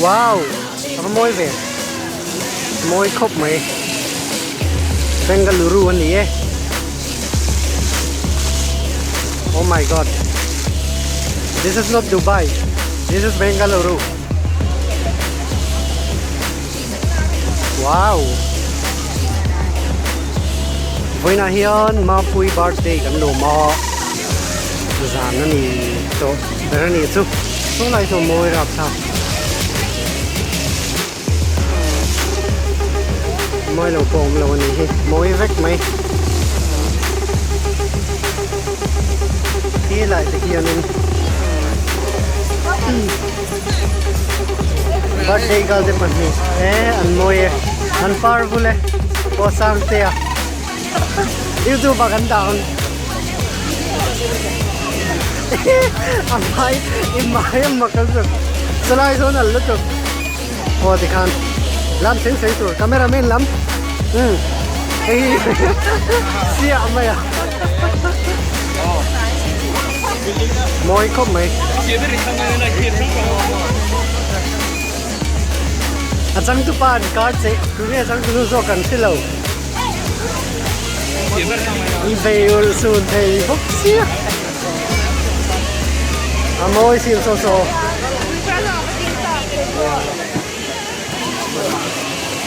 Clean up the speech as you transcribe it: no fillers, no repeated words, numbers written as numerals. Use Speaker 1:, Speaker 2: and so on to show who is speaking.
Speaker 1: Wow! A va mawi ve. Mawi khawp mai. Bengaluru a ni e. Oh my god. This is not Dubai. This is Bengaluru. Wow! Vawiinah hian Mapui birthday kan lawm a, zan a ni tawh ber a nih chu. Saw lai chu a mawi rap thlak. Mawi lo pawh awm lo a nih hi, mawi vek mai. Khi lai te khianin birthday girl te pahnih e an mawi e an par vul e aw Sangtea youtube ah kan dah ang a hmai i hmai a mak a zuk chulai zawn al lutuk aw tikhan lam thleng thleng tur cameraman lam umm hei hi siah mai a. Mawi khawp mai. A changtupa an kar che tunge a changtunu zawk kan hre lo. An vei ulh sun thei bawk sia. A mawi sil saw saw.